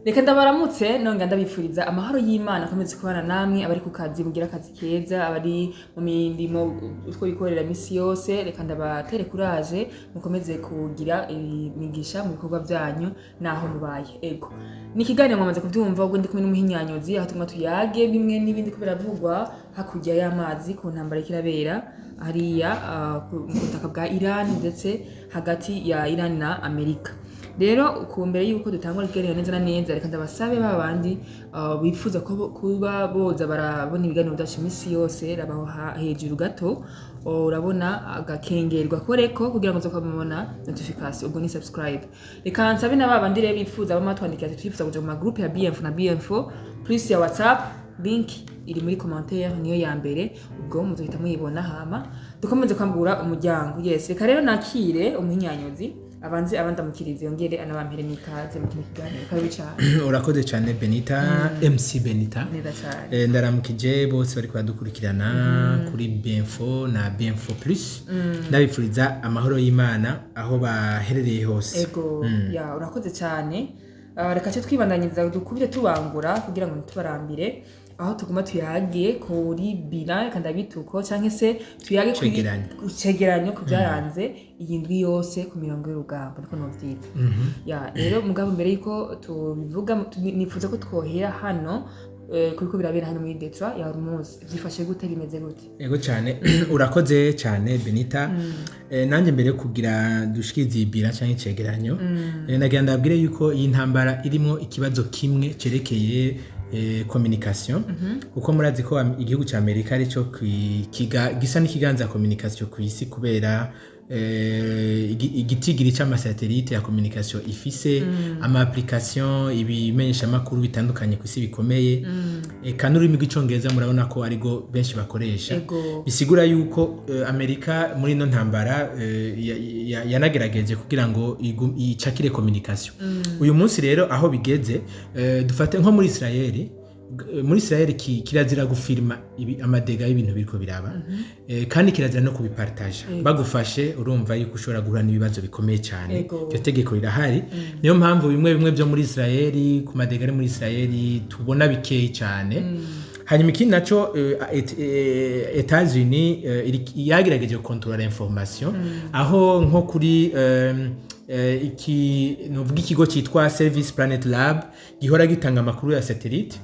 Reka ndabaramutse, nonga ndabifuriza amahoro y'Imana akomeze kubana namwe. Abari ku kazi, mugira akazi keza. Abari mu mirimo utwo bikorera misi yose, reka ndabatere kuraje, mukomeze kugira imigisha mu bikorwa byanyu naho mubaye. Ego, ni ikiganiro mwamaze kubyumva, ubwo ndi kumwe n'umuhinyanyozi, aho tuguma tuyage bimwe n'ibindi ko biravugwa hakurya y'amazi ku ntambara iriko irabera hariya ku butaka bwa Iran, ndetse hagati ya Iran na Amerika. Rero ku mbere yuko dutangura ikiganiro neza na neza, reka ndabasabe ba bandi bifuza kuba boza barabona ibiganiro byacu iminsi yose, rabaho hejuru gato, urabona agakengerwa koreko kugira ngo uzokamubona notification, ubwo ni subscribe. Reka nsabe na ba bandi rero bifuza, bama twandikira ati twifuza kuja mu ma groupe ya BM na BM4 plus ya WhatsApp, link iri muri commentaire, niyo ya mbere, ubwo muzohita muyibona, hama dukomeze kwambura umuryango. Yes, reka rero nakire umuhinyanyozi, abanze abandamukirize, yongere anabampere n'ikaze mu kino kiganiro. Karibu cyane. Urakoze cyane Benita, MC Benita. Neza cyane. Ndaramukije bose bari kubadukurikirana kuri BM4 na BM4 plus, ndabifuriza amahoro y'Imana aho baherereye hose. Ego, ya, urakoze cyane. Reka cyo twibandanyiriza, dukubite tubangura kugira ngo ntitubarambire, aho tuguma tuyage kuri bilan, reka ndabituko, canke se tuyage kuri Cegeranyo. ku cegeranyo ku byaranze iyi ndwi yose ku mirongo y'urugamba, niko novyita. Ya, rero mugabo mbere yuko tubivuga, nifuza ko twohera hano kuriko birabera hano muri Détroit ya Hormuz. Vyifashe gute? Bimeze gute? Ego cyane, urakoze cyane Benita. Nanjye mbere yo kugira dushikirize iyi bilan cyangwa icegeranyo, nagira ndabwire yuko iyi ntambara irimo ikibazo kimwe cerekeye communication, kuko murazi ko igihugu cya Amerika arico gisa n'ikiganza communication ku isi, kubera igitigiri c'ama satellite ya communication ifise, ama application, ibimenyeshamakuru bitandukanye ku isi bikomeye, eka n'ururimi rw'Icongereza murabona ko ariko benshi bakoresha. Bisigura yuko Amerika muri ino ntambara yanagerageje kugira ngo icakire communication. Uyu munsi rero aho bigeze, dufate nko muri Israeli, muri Israel kirazira gufirma ama dégâts y'ibintu biriko biraba, kandi kirazira no kubipartaja. Bagufashe, urumva yuko ushobora guhura n'ibibazo bikomeye cyane. Iryo tegeko rirahari, niyo mpamvu bimwe bimwe byo muri Israel, ku ma dégâts ari muri Israel, tubona bikeyi cyane. Hanyuma ikindi naco, Etats-Unis yagerageje gukontorora information, aho nko kuri iki nuvuga ikigo cyitwa Service Planet Lab gihora gitanga amakuru ya satellite,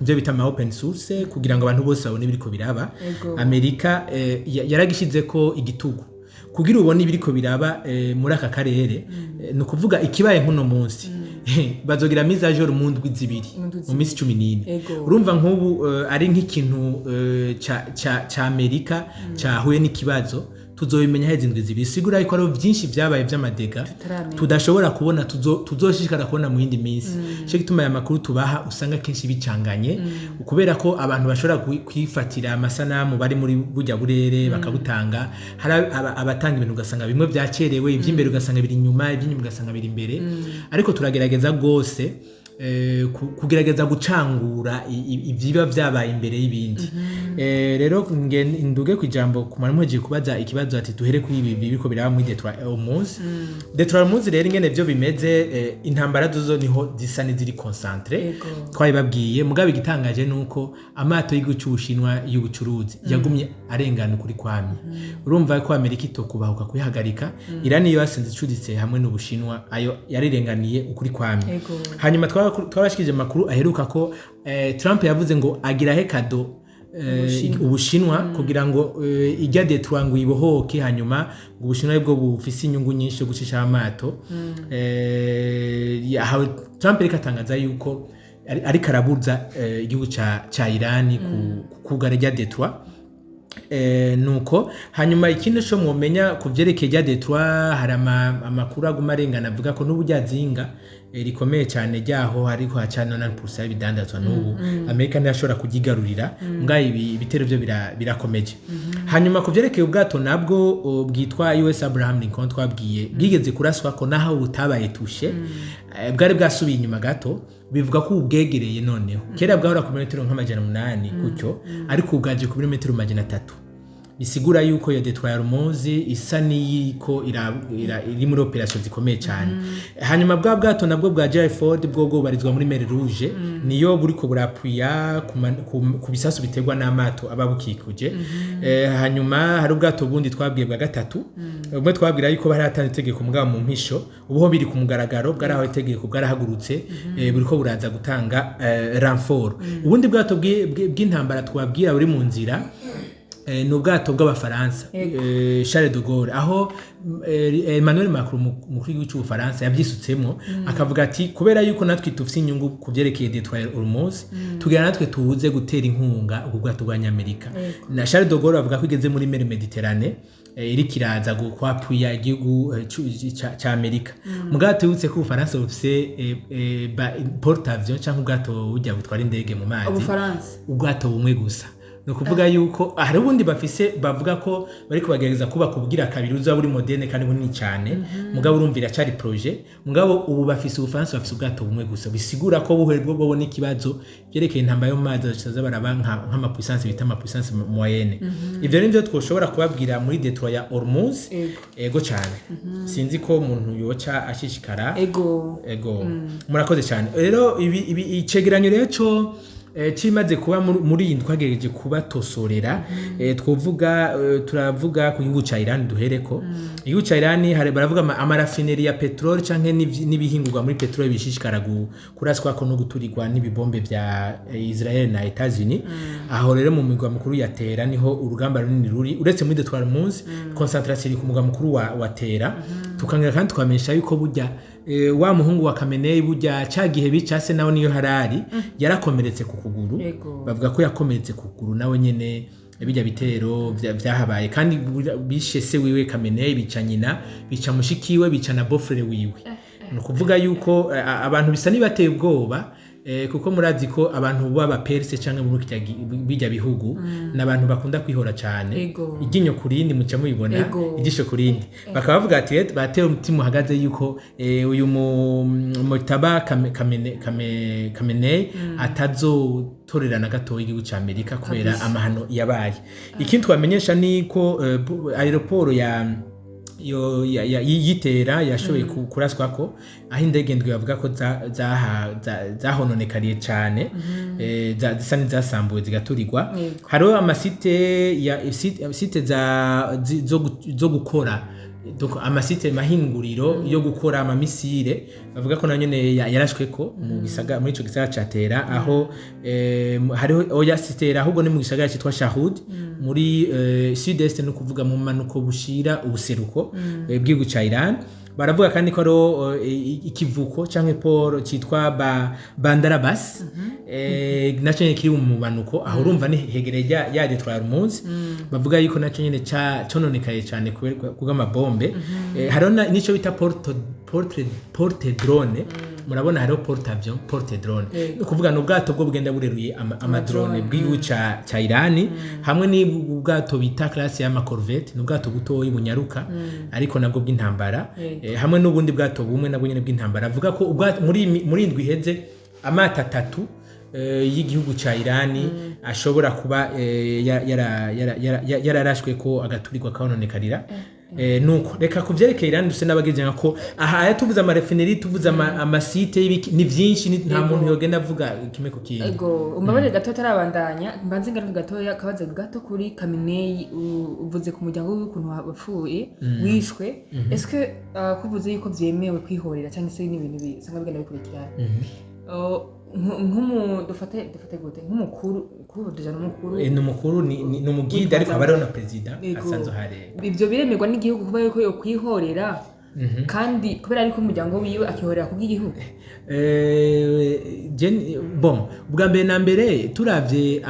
ibyo bita ama open source, kugira ngo abantu bose babone ibiriko biraba. Amerika yaragishize ko igitugu kugira ubone ibiriko biraba muri aka karere. Ni ukuvuga ikibaye nk'uno munsi, bazogira mise à jour mu ndwi 2, Mu ndwi mu minsi 14. Urumva nk'ubu ari nk'ikintu ca Amerika cahuye n'ikibazo, tuzobimenya heze indwi 2. Sigura yuko hariho byinshi vyabaye vy'ama dégâts Tutaramenya. tudashobora kubona, tuzoshishikara kubona mu yindi minsi. Cyo gituma aya makuru tubaha usanga kenshi bicanganye, kubera ko abantu bashobora kwifatira amasanamu bari muri burya burere bakabutanga. Hari abatanga ibintu ugasanga bimwe byacerewe, iby'imbere ugasanga biri inyuma, iby'inyuma ugasanga biri imbere. Ariko turagerageza rwose kugerageza gucangura ibyiba vyabaye imbere y'ibindi. Rero nduge ku ijambo kumara muhejeje kubaza ikibazo ati duhere kuri ibi biriko biraba muri Détroit Hormuz. Détroit Hormuz rero, ingene vyo bimeze, intambara zozo niho zisa n'iziri concentrées. Twabibabwiye, mugabo igitangaje nuko amato y'igihugu c'Ubushinwa y'ubucuruzi yagumye arengana ukuri kwamye. Urumva ko Amerika itokubahuka kuyihagarika. Irani yo yasenze icuditse hamwe n'Ubushinwa, ayo yarirenganiye ukuri kwamye. Hanyuma twabashikije amakuru aheruka ko Trump yavuze ngo agira he cadeau Ubushinwa kugira ngo ijya détroit ngo ibohoke, hanyuma ngo Ubushinwa aribwo bufise inyungu nyinshi yo gucishaho amato. Yahawe Trump ariko atangaza yuko ariko arabuza igihugu ca Irani kugara rya détroit. Nuko hanyuma ikindi co mwomenya ku vyerekeye rya détroit, hari amakuru aguma arengana avuga ko n'ubu rya zinga rikomeye cyane ryaho hariko haca 90% y'ibidandazwa, n'ubu Amerika ntiyashobora kuryigarurira. Mbwa ibi ibitero byo birakomeje. Hanyuma ku vyerekeye ubwato nabwo bwitwa US Abraham Lincoln, twabwiye bwigeze kuraswa ko naho butabaye touché, bwari bwasubiye inyuma gato, bivuga ko ubwegereye noneho. Kera bwahora ku birometero nk'800 gutyo, ariko ubu bwaje ku birometero 300. Bisigura yuko iyo détroit ya Hormuz isa n'iyiko iri muri opération zikomeye cyane. Hanyuma bwa bwato nabwo bwa Gerald Ford bwo bubarizwa muri Mer Rouge, niyo buriko burapuya ku bisasu biterwa n'amato aba bukikuje. Hanyuma hari ubwato bundi twabwiye bwa gatatu, bumwe twabwira yuko bari hatanze itegeko mugabo mu mpisho, ubu ho biri ku mugaragaro, bwarahawe itegeko, bwarahagurutse, buriko buraza gutanga renfort. Ubundi bwato bw'intambara twabwira buri mu nzira ni ubwato bw'Abafaransa, Charles de Gaulle, aho Emmanuel Macron, umukuru w'igihugu cy'Ubufaransa, yabyisutsemo akavuga ati kubera yuko natwe dufite inyungu ku byerekeye détroit Hormuz, tugira natwe tubuze gutera inkunga ubwo bwato bw'Abanyamerika. Na Charles de Gaulle bavuga ko igeze muri mer Méditerranée, iriko iraza kwappuya igihugu ca Amerika. Mugabo tubutse ko Ubufaransa bufise porte avion canke ubwato burya butwara indege mu mazi. Ubufaransa? Ubwato bumwe gusa. Ni ukuvuga yuko hari ubundi bafise, bavuga ko bari kubagerageza kubaka ubugira kabiri uzaba buri moderne kandi bunini cyane, mugabo urumva iracari projet. Mugabo ubu bafise, Ubufaransa bafise ubwato bumwe gusa, bisigura ko buhere bwo bobona ikibazo byerekeye intambara yo mu mazi bazaza baraba nk'ama puissance bita ama puissance moyenne. Ivyo nivyo twoshobora kubabwira muri détroit ya Hormuz. Ego cyane, sinzi ko umuntu yoca ashishikara. Ego. Ego, murakoze cyane. Rero ibi icegeranyo rero cyo cimaze kuba muri iyi twagerageje kubatosorera, twovuga turavuga ku gihugu ca Iran. Duhereko igihugu ca Iran, hari baravuga ama raffinerie ya pétrole canke n'ibihingurwa muri pétrole bishishikara kuraswako no guturirwa n'ibibombe vya Israel na Etats-Unis. Aho rero mu migwa mukuru ya Tera niho urugamba runini ruri, uretse muri détroit Hormuz, concentration iri ku mugwa mukuru wa Tera. Tukongera kandi twamenyesha yuko burya wa muhungu wa Khamenei, burya ca gihe bicase nawe niyo harari yarakomeretse ku kuguru. Bavuga ko yakomeretse ku kuguru nawe nyene bijya bitero vyahabaye, kandi bishe se wiwe Khamenei, bica nyina, bica mushikiwe, bica na beau-frère wiwe. Ni ukuvuga yuko abantu bisa nibateye ubwoba, kuko murazi ko abantu b'Abaperse canke muri bijya bihugu ni abantu bakunda kwihora cyane. Iryinyo ku rindi, muca mubibona. Ijisho ku rindi. Bakaba bavuga ati rero batewe umutima uhagaze yuko uyu Mojtaba Khamenei atazotorera na gatoya igihugu ca Amerika kubera amahano yabaye. Ikindi twamenyesha ni ko aéroport ya yo yitera yashoboye kuraswako, aho indege ndwi bavuga ko zahononekariye cane, zisa n'izasambuwe zigaturirwa. Hariho ama site ya site zo gukora, donc ama site mahinguriro yo gukora ama missile, bavuga ko nayo nyene yarashweko mu gisagara, muri ico gisagara ca Tera, aho hariho, oya si Tera, ahubwo ni mu gisagara citwa Shahud muri sud-est, no kuvuga mu manuko bushira ubuseruko bw'igihugu ca Iran. Baravuga kandi ko hariho ikivuko canke port citwa Bandar Abbas, naco nyene kiri mu manuko aho, urumva ni hegereye ya détroit Hormuz. Bavuga yuko naco nyene cononekaye cane kubw'amabombe. Hariho n'ico bita porte drone. Murabona hariho porte avion, porte drone. Ni ukuvuga ni ubwato bwo bugenda bureruye ama drone bw'igihugu ca Irani, hamwe n'ubwato bita classe y'ama corvette, ni ubwato butoyi bunyaruka ariko nabwo bw'intambara. Hamwe n'ubundi bwato bumwe nabwo nyene bw'intambara. Avuga ko muri indwi iheze amato atatu y'igihugu ca Irani ashobora kuba yararashwe ko agaturirwa kahononekarira. Nuko reka ku vyerekeye Irani duse n'abageze ko aha aya tuvuze ama raffinerie, tuvuze ama site y'ibiki, ni vyinshi, nta muntu yogenda avuga kimwe ku kindi. Ego, umbabarire gato atarabandanya, mbanze ngaruke gatoya, akabazo gato kuri Khamenei. Uvuze ku muryango wiwe ukuntu wapfuye, wishwe. Est-ce kuvuze yuko vyemewe kwihorera cyangwa se n'ibintu bisanga bigenda bikurikirana? Nk'umu dufate gute, nk'umukuru kuri déjà n'umukuru? Ni umukuru, ni umu guide, ariko haba hariho na perezida asanzwe ahari. Ibyo biremerwa n'igihugu kuba yuko yokwihorera, kandi kubera ariko umuryango wiwe akihorera kubw'igihugu? Bon, bwa mbere na mbere turavye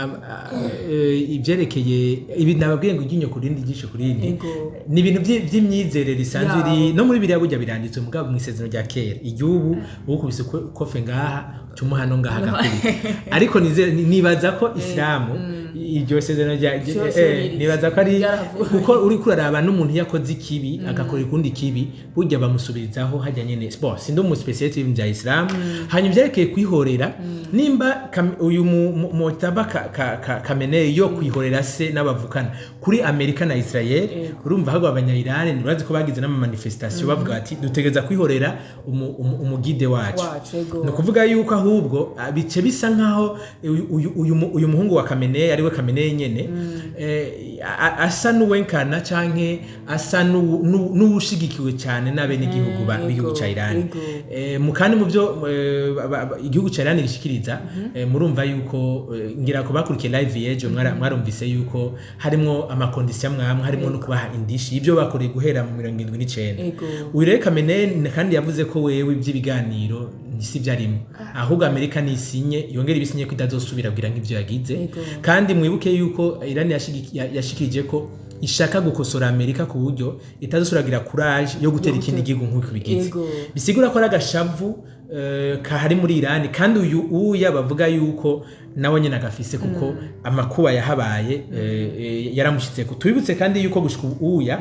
ivyerekeye ibi nababwiye ngo iryinyo ku rindi, ijisho ku rindi, ni ibintu vy'imyizerere isanzwe iri no muri biriya. Burya biranditswe mugabo mu isezerano rya kera. Igihugu ukubise kofe ngaha, cumuha no ngaha gakubita. Ariko nibaza ko Isilamu Iryo sezerano rya Vyose nibaza ko ari ryarahavuye. Kuko uri kuraraba n'umuntu iyo akoze ikibi, agakora ikundi kibi, burya bamusubirizaho hajya nyene. Bon, sindi umu spécialiste y'ibintu bya Islam. Hanyuma ivyerekeye kwihorera, nimba uyu Mojtaba Khamenei yo kwihorera se n'abavukana kuri Amerika na Israel, urumva ahubwo abanya-Iran ntibarazi ko bagize n'ama manifestation bavuga bati: "Dutegereza kwihorera umu guide wacu." Wacu, ego. Ni ukuvuga yuko ahubwo bice bisa nkaho uyu muhungu wa Khamenei, ariwe Khamenei nyene, asa n'uwenkana canke asa n'uwushigikiwe cyane n'abenegihugu b'igihugu ca Iran. Mu kandi mu byo igihugu ca Iran gishikiriza, murumva yuko ngira ko bakurikiye live yejo, mwarumvise yuko harimwo ama conditions amwe, harimwo no kubaha indishi ibyo bakoreye guhera mu 79. Uyu rero Khamenei kandi yavuze ko wewe iby'ibiganiro si byo arimo, ahubwo Amerika nisinye, yongera ibisinye ko itazosubira kugira nk'ibyo yagize. Kandi mwibuke yuko Iran yashikirije ko ishaka gukosora Amerika ku buryo itazosubira courage yo gutera ikindi gihugu nk'uko bigize. Bisigura ko ari agashavu kahari muri Iran. Kandi uyu uya bavuga yuko nawe nyine agafise, kuko amakuba yahabaye yaramushitse. Tubibutse kandi yuko gushika ubu uya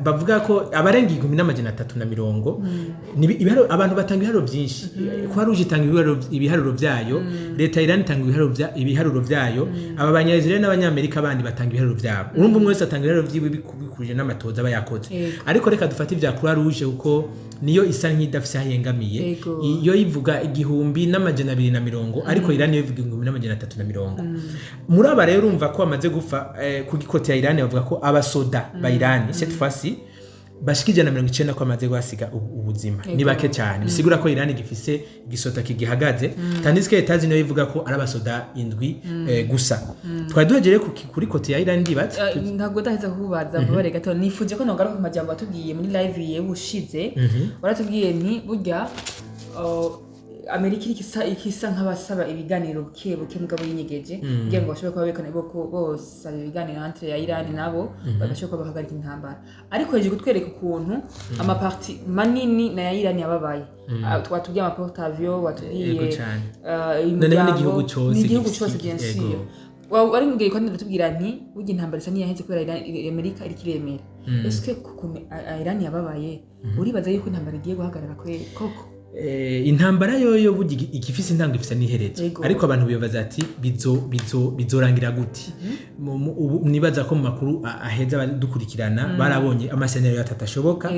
bavuga ko abarenga 1330 abantu batanga ibiharuro byinshi. Croix Rouge itanga ibiharuro byayo, leta ya Iran itanga ibiharuro byayo, aba banya-Israel n'abanyamerika bandi batanga ibiharuro byabo. Urumva umwe wese atanga ibiharuro byiwe bikurije n'amatoza aba yakoze. Ariko reka dufate ibya Croix Rouge, kuko niyo isa nk'idafise aho yengamiye. Iyo ivuga 1230, ariko Iran yo ivuga 1330. Muri aba rero urumva ko bamaze gupfa, ku gi côté ya Iran bavuga ko abasoda ba Iran cette fois-ci bashika 190 ko bamaze guhasiga ubuzima. Ni bake cyane, bisigura ko Iran gifise igisota kigihagaze, tandis que États-Unis yo ivuga ko ari abasoda indwi gusa. Twari duhegereye kuri côté ya Iran, ndibatse. Ntabwo ndaheza kukubaza, mbabare gato. Nifuje ko nogaruka ku majambo watubwiye muri live yebushize. Waratubwiye nti burya Amerika iriko ikisa nk'abasaba ibiganiro buke buke, mugabo yinyegeje, kugira ngo bashobore kuba bekana boko bosaba ibiganiro entre ya Iran nabo, bagashobora kuba bahagarika intambara. Ariko heje kutwereka ukuntu ama parties manini na ya Iran yababaye. Twatubwiye ama porte-avions, watubwiye Yego cane. Imiryango, Noneho n'igihugu cose n'igihugu gifise cose, bien sûr. Wari mbwiye ko ndatubwira nti burya intambara isa n'iyaheze kubera Amerika iriko iremera. Est-ce que kukuntu Iran yababaye, uribaza yuko intambara igiye guhagarara koko? Intambara yoyo burya igifise intango, ifise n'iherezo. Ariko abantu bibaza ati bizo bizo bizorangira gute? Ubu nibaza ko mu makuru aheza abadukurikirana barabonye ama scénarios atatu ashoboka.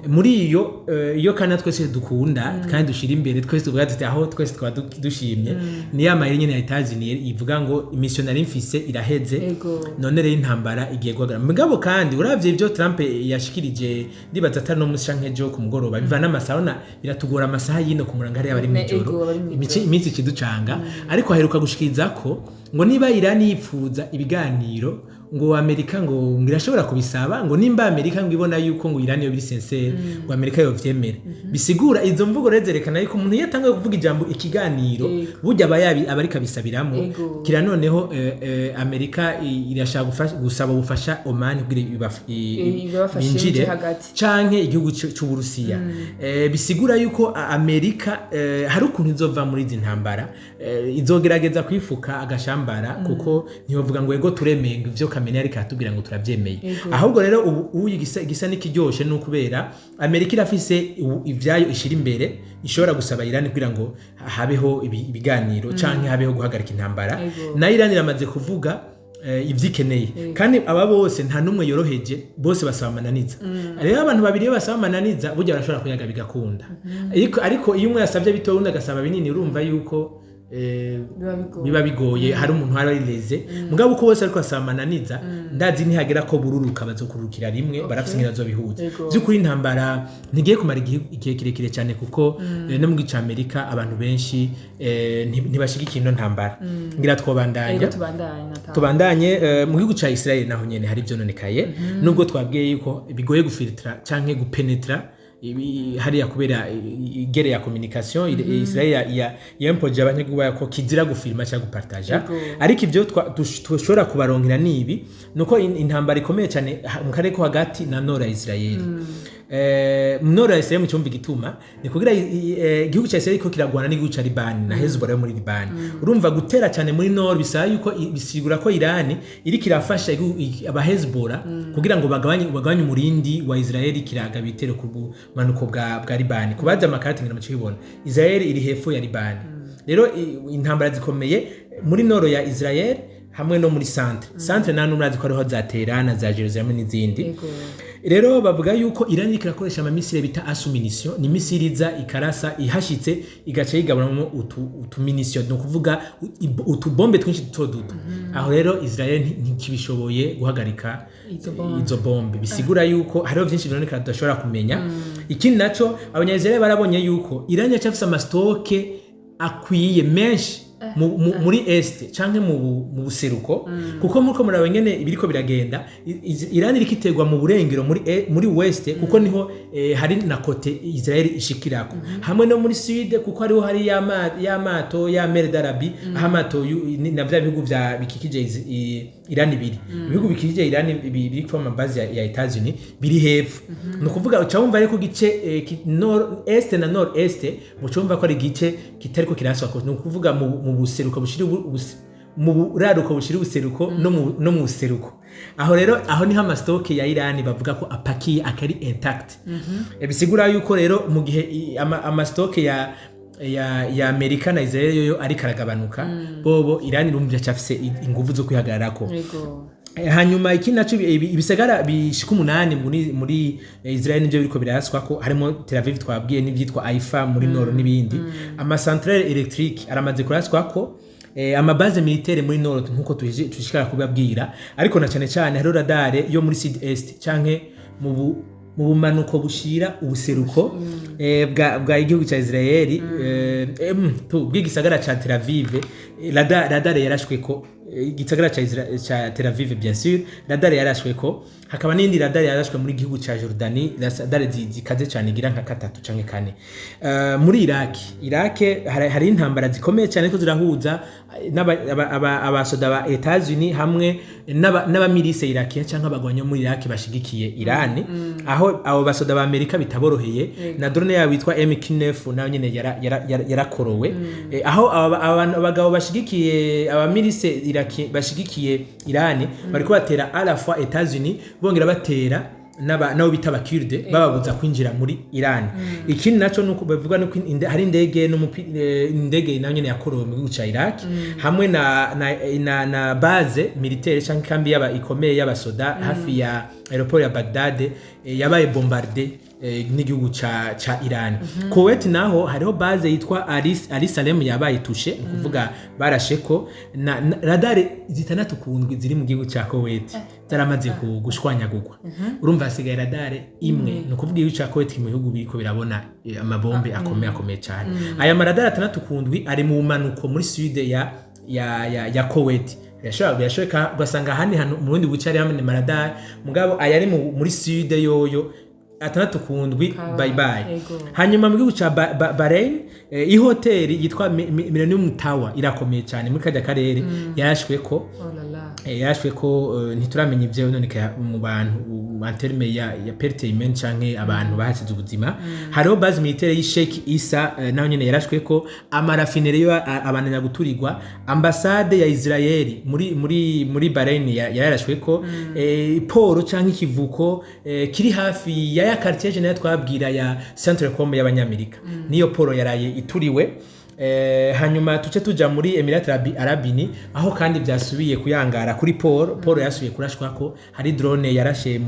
Muri iyo iyo kandi twese dukunda kandi dushira imbere, twese tuvuga tuti aho twese twaba dushimye, ni ya mayeri nyene ya États-Unis ivuga ngo mission nari mfise iraheze, none rero intambara igiye guhagarara. Mugabo kandi uravye ivyo Trump yashikirije, ndibaza atari no musi canke ejo ku mugoroba, biva n'amasaha na biratugora, amasaha yino ku murango hariya bari mw'ijoro. Ego, bari mw'ijoro. Iminsi ikiducanga. Ariko aheruka gushikiriza ko ngo niba Iran yipfuza ibiganiro, ngo Amerika ngo irashobora kubisaba, ngo nimba Amerika ngo ibona yuko ngo Iran yo biri sincère, ngo Amerika yovyemera. Bisigura izo mvugo rero zerekana yuko umuntu iyo atanguye kuvuga ijambo ikiganiro, burya aba yabi aba ariko abisabiramo. Kira noneho Amerika irashaka gusaba ubufasha Oman kugira ibafashe binjire binjire hagati. Canke igihugu c'Uburusiya. Bisigura yuko Amerika hari ukuntu izova muri izi ntambara, izogerageza kwifuka agashambara, kuko ntibavuga ngo ego turemeye, ngo ivyo Khamenei ariko aratubwira ngo turavyemeye. Ahubwo rero ubu igisa n'ikiryoshe ni ukubera Amerika irafise ivyayo ishira imbere, ishobora gusaba Iran kugira ngo habeho ibiganiro canke habeho guhagarika intambara. Na Iran iramaze kuvuga ivyo ikeneye. Kandi aba bose nta n'umwe yoroheje, bose basaba amananiza. Rero abantu babiri iyo basaba amananiza, burya barashobora kuyaga bigakunda. Ariko iyo umwe yasabye bito, undi agasaba binini, urumva yuko biba bigoye. Biba bigoye. Hari umuntu hari arireze, mugabo uko bose ariko basaba amananiza, ndazi nihagera ko bururuka bazokurukira rimwe. Barafise ingene bazobihuza. By'ukuri intambara ntigiye kumara igihe kirekire cyane, kuko no mu gice Amerika abantu benshi ntibashigikiye ino ntambara. Ngira twobandanya. Ego, tubandanye, Nathan. Tubandanye. Mu gihugu ca Israel naho nyene hari ivyononekaye, nubwo twabwiye yuko bigoye gufiltra canke gupenetra hariya kubera igere ya communication. Israel yempoje abanyagihugu bayo ko kizira gufilma cyangwa gupartaja. Ariko ibyo dushobora kubaronkera nibi nuko intambara ikomeye cyane mu karere ko hagati na nord ya Israel. Nord ya Israel mu cyumva igituma ni kugira igihugu cya Israel ko kiragwana n'igihugu cya Liban na Hezbollah yo muri Liban. Urumva gutera cyane muri nord bisaba yuko bisigura ko Iran iri kirafasha aba Hezbollah kugira ngo bagabanye umurindi wa Israel kiraga bitero ku bumanuko bwa Liban. Kubaza amakarita ngira mu Israel iri hepfo ya Liban. Rero intambara zikomeye muri nord ya Israel hamwe no muri centre. Centre nta n'umwe azi ko ariho za Tehran na za Jerusalem n'izindi. Rero bavuga yuko Iran iriko irakoresha ama missiles bita asu-munition. Ni missile iza ikarasa, ihashitse igaca yigaburamwo utu munition, ni ukuvuga utubombe twinshi duto duto. Aho rero Israel ntikibishoboye guhagarika izo bombe. Izo bombe bisigura yuko hariho vyinshi biboneka tudashobora kumenya. Ikindi naco, Abanya-Israel barabonye yuko Iran yacafise ama stocks akwiye menshi muri est canke mu buseruko, kuko muriko muraba ngene ibiriko biragenda, Iran iriko iterwa mu burengero muri west, kuko niho hari na côte Israel ishikirako, hamwe no muri sud, kuko hariho hari y'amato ya Mer d'Arabie, aho amato na vya bihugu vya bikikije Iran biri, ibihugu bikikije Iran biri kuba ama bases ya Etats-Unis biri hepfo. Ni ukuvuga uca wumva ariko igice nord est na nord est, muca wumva ko ari igice kitariko kiraswa, ni ukuvuga mu buseruko bushira mu buraruko bushira ubuseruko no mu buseruko. Aho rero aho niho ama stocks ya Iran bavuga ko apakiye akari intact. Bisigura yuko rero mu gihe ama stocks ya Amerika na Israel yoyo ariko aragabanuka, bobo Iran irumva cyafise inguvu zo kwihagararako. Hanyuma ikindi naco, ibisagara bishika 8 muri Israel nivyo biriko biraswa ko harimo Tel Aviv twabwiye, n'ivyitwa Haifa muri nord n'ibindi. Ama centrales électriques aramaze kuraswa ko, ama bases militaires muri nord nkuko tushikara kubabwira, ariko na cyane cyane hariho radar yo muri sud est canke mu bumanuko bushira ubuseruko bwa igihugu cya Israel, bw'igisagara ca Tel Aviv. Radar yarashwe ko igisagara ca Tel Aviv, bien sûr radar yarashwe ko, hakaba n'indi radar yarashwe muri gihugu ca Jordanie, radar zikaze cyane igira nka katatu canke kane. Muri Iraq hari intambara zikomeye cyane ko zirahuza abasoda ba Etats-Unis hamwe n'aba milices irakiya canke abagwanyi bo muri Iraq bashigikiye Iran, aho abo basoda ba Amerika bitaboroheye, na drone yabo yitwa MQ9 nayo nyene yarakorowe. Aho abagabo bashigikiye aba milices iraki bashigikiye Iran bariko batera à la fois Etats-Unis, bongera batera n'abo bita abakurde, bababuza kwinjira muri Iran. Ikindi naco nuko bavuga nuko hari indege indege nayo nyene yakorowe mu gihugu ca Iraq, hamwe na base militaire canke kambi yaba ikomeye y'abasoda hafi ya aéroport ya Baghdad, yabaye bombardé n'igihugu ca Iran. Kuwait naho hariho base yitwa Ali Salem yabaye touchée, ni ukuvuga barasheko na radar 6 ku ndwi ziri mu gihugu ca Kuwait zaramaze gushwanyagurwa. Urumva hasigaye radar imwe. Ni ukuvuga igihugu ca Kuwait mu bihugu biriko birabona amabombe akomeye akomeye cyane. Aya maradari 6 ku ndwi ari mu bumanuko muri sud ya Kuwait. Birashoboka ugasanga ahandi hantu mu bundi buce hariho maradari, mugabo aya ari muri sud yoyo 6 ku ndwi, bye bye. Hanyuma mu gihugu ca Bahrain, ihoteli yitwa Millennium Tower irakomeye cyane muri kajya karere, yarashwe ko Oh la la. Yarashwe ko, ntituramenya ivyo noneka mu bantu en terme ya perte humaine canke abantu bahasize ubuzima. Hariho base militaire y'Sheikh Issa, naho nyene yarashwe ko, ama raffineries yo abandanya guturirwa. Ambassade ya Israel muri Bahrain yarashwe ko, port canke ikivuko kiri hafi ya quartier général twabwira ya Centrecom y'Abanyamerika, niyo port yaraye ituriwe. Hanyuma tuce tuja muri Emirati Arabini, aho kandi byasubiye kuyangara kuri port yasubiye kurashwa ko hari drone yarashe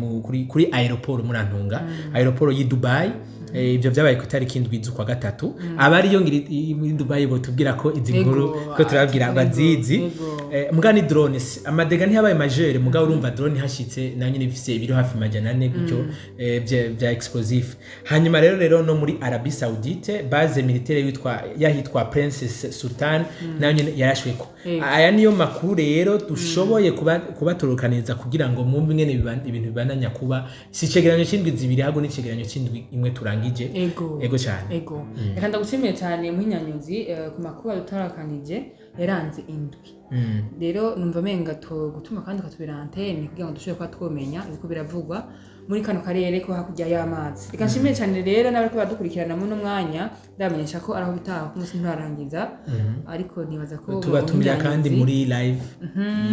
kuri aéroport, murantunga, aéroport y'i Dubai. Ibyo byabaye ku itariki 7 z'ukwa gatatu. Abariyo muri Dubai botubwira ko izi nkuru ko turababwira bazizi. Muga ni drone, ama dégâts ntiyabaye majeur, muga urumva drone ihashitse nayo nyine ifise ibiro hafi 400 gutyo vya explosif. Hanyuma rero no muri Arabie Saoudite, base militaire yitwa yahitwa Princess Sultan nayo nyine yarashweko. Aya niyo makuru rero dushoboye kubatorokaniza kugira ngo mwumve ingene ibintu bibandanya kuba. Si icegeranyo c'indwi 2, ahubwo ni icegeranyo c'indwi imwe turangije. Ego cyane. Ego, reka ndagushimiye cyane, Muhinyanyuzi, ku makuru adutarakanije. Yaranze indwi. Rero numva menga to gutuma kandi ukatubera antenne kugira ngo dushobore kuba twomenya ibiko biravugwa muri kano karere ko hakurya y'amazi. Reka nshimire cyane rero n'abariko baradukurikirana muno mwanya, ndabamenyesha ko araho bitaha ku munsi nturarangiza, ariko nibaza ko Tubatumira kandi ubunyanyizi muri live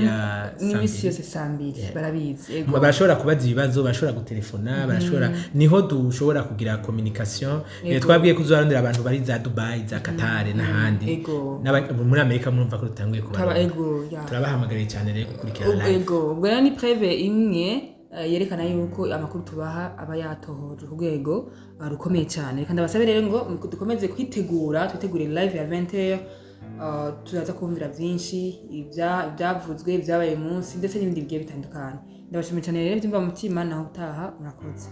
ya n'iminsi saa 2. yose saa 2, barabizi, ego. Barashobora kubaza ibibazo, barashobora gutelefona, barashobora, niho dushobora kugira communication. Twabwiye ko uzarondera abantu bari za Dubai, za Qatar n'ahandi. Muri Amerika murumva ko dutanguye Taba kubaronka. Ego ya. Turabahamagariye cyane rero gukurikirana live. Ego, ubwo rero ni preuve imwe yerekana yuko amakuru tubaha aba yatohojwe ku rwego rukomeye cyane. Reka ndabasabe rero ngo dukomeze kwitegura, twitegure live ya 20h. Turaza kumvira byinshi ibyavuzwe, ibyabaye uyu munsi, ndetse n'ibindi bigiye bitandukanye. Ndabashimiye cyane rero byumva mutima, naho utaha, murakoze.